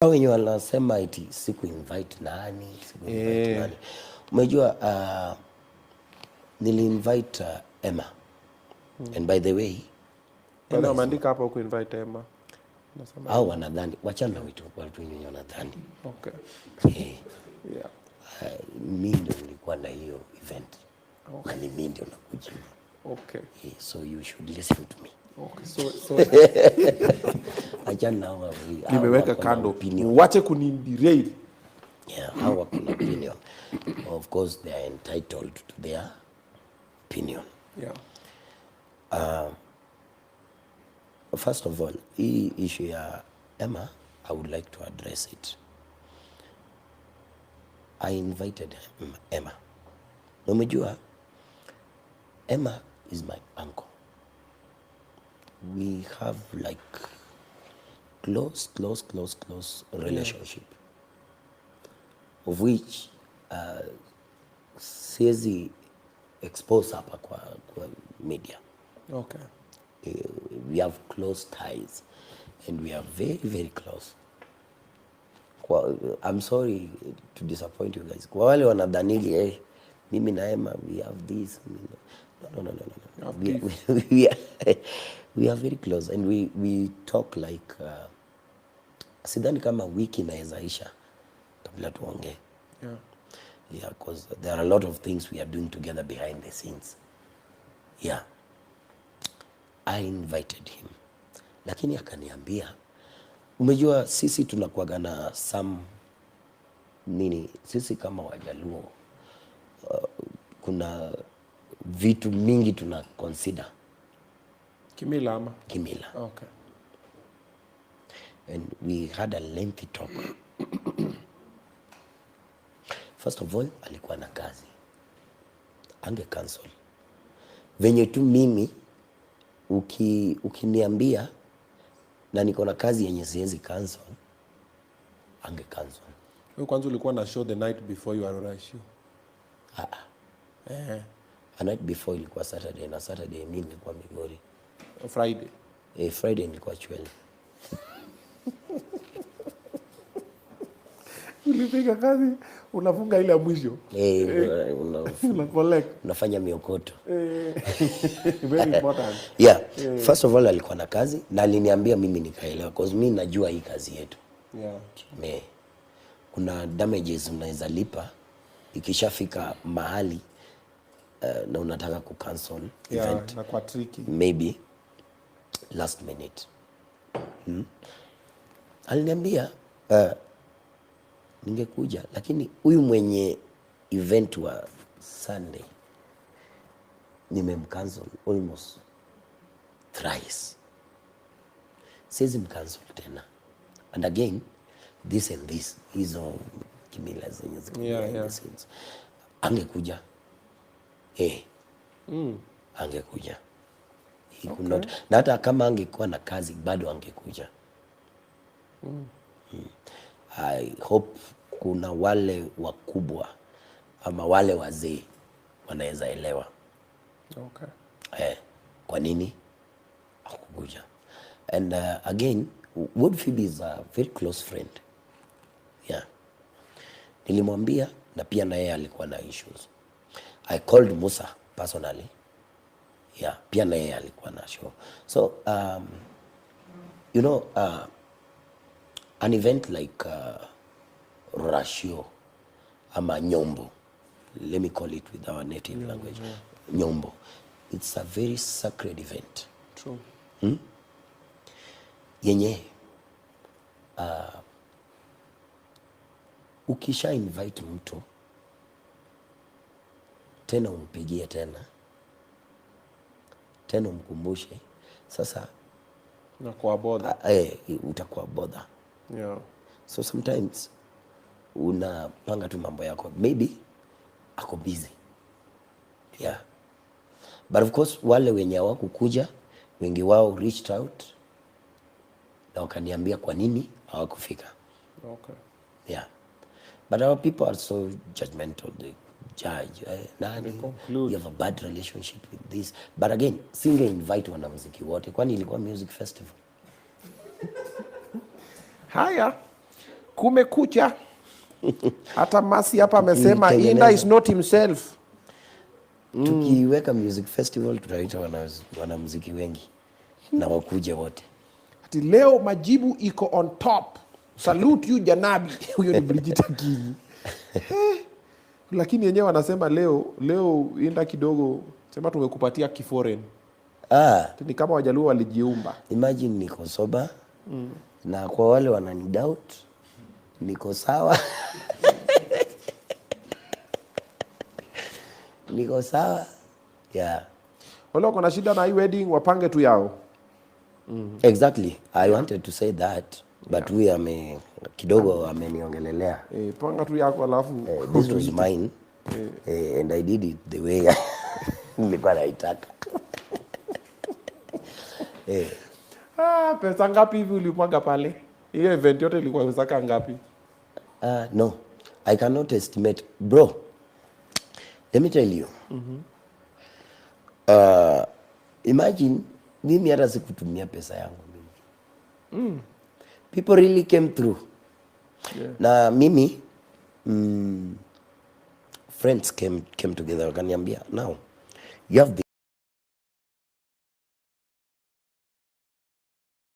Hao wenye wanasema eti siku invite nani, siku invite nani. Umejua nili invite Emma. And by the way, Bado wameandika hapa huku invite Emma. Nasema hao wanadhani, wachana na watu wenye wanadhani. Okay. Eh, mi ndio nilikuwa na hiyo event. Na ni mi ndio nakujibu. Eh, so you should listen to me. Okay. So Achana na hao nimeweka wako na kando. opinion. Wache kuniderail. Yeah, hao wako na opinion. Of course they are entitled to their opinion. First of all, hii issue ya Emma, I would like to address it. I invited Emma. Na umejua Emma is my uncle. We have like close, close, close, close relationship, of which siwezi expose hapa kwa media. We have close ties and we are very, very close. Kwa, I'm sorry to disappoint you guys. Kwa wale wanadhanili, eh, mimi na Emma we have this. No, no, no, no, no, no. We are very close and we talk like sidhani kama wiki inaweza isha kabla tuongee. Yeah, because there are a lot of things we are doing together behind the scenes. Yeah. I invited him. Lakini akaniambia, umejua sisi tunakuwaga na some nini, sisi kama Wajaluo kuna vitu mingi tuna consider. Kimila ama? Kimila. And we had a lengthy talk. First of all, alikuwa na kazi, ange cancel. Venye tu mimi ukiniambia na niko na kazi yenye siwezi cancel, ange cancel. Wewe kwanza ulikuwa na show the night before your ruracio. Ah, ah. A night before ilikuwa Saturday, na Saturday mi nilikuwa Migori. Friday. Eh, Friday nilikuwa Chwele. Ulipiga kazi, unafunga ile ya mwisho. Eh, Una collect. Unafanya miokoto. Eh, very important. Yeah. First of all, alikuwa na kazi na aliniambia, mimi nikaelewa, 'cause mi najua hii kazi yetu. Me, kuna damages unaweza lipa ikishafika mahali na unataka kucancel event Na kwa tricky. Maybe last minute. Aliniambia ningekuja, lakini huyu mwenye event wa Sunday nimemcancel almost thrice, siwezi mcancel tena, and again this and this, hizo kimila zenye ziko behind the scenes. Angekuja, eh, angekuja. He could not. Na hata kama angekuwa na kazi bado angekuja. I hope kuna wale wakubwa ama wale wazee wanaweza elewa eh, kwa nini hakukuja. And again, Wuod Fibi is a very close friend. Yeah. Nilimwambia na pia na yeye alikuwa na issues. I called Musa personally. Yeah, pia na yeye alikuwa na show. So an event like Ruracio ama Nyombo, let me call it with our native language, Nyombo, it's a very sacred event True. Yenye ukisha invite mtu, tena umpigie tena tena umkumbushe sasa, Na kwa bother. Eh, utakuwa bother. So sometimes unapanga tu mambo yako, maybe ako busy, yeah. But of course wale wenye hawakukuja, wengi wao reached out na wakaniambia kwa nini hawakufika. Yeah, but our people are so judgmental. They judge, eh, nani, They conclude. you have a bad relationship with this. But again, singe invite wanamuziki wote, kwani ilikuwa music festival? Haya. Kumekucha. Hata Masi hapa amesema Tukiitengeneza. Inda is not himself. Tukiweka music festival, tutaita wanamuziki wengi na wakuje wote. Ati leo majibu iko on top. Salute you, Janabi. Huyo ni Bridget Akinyi. Lakini yenyewe wanasema leo leo Inda kidogo sema tumekupatia kiforeign. Ah, Ni kama Wajaluo walijiumba. Imagine niko sober na kwa wale wanani doubt, niko sawa, niko sawa, yeah. Wale wako na shida na hii wedding wapange tu yao. Exactly, I wanted to say that, but huyu ame kidogo ameniongelelea. Eh, panga tu yako alafu This was mine, and I did it the way nilikuwa naitaka. Ah, pesa ngapi hivi ulimwaga pale? Hiyo event yote ilikuwa pesa ngapi? No, I cannot estimate. Bro, let me tell you. Imagine, mimi hata sikutumia pesa yangu mingi. People really came through. Na mimi, friends came together wakaniambia, "Now, you have the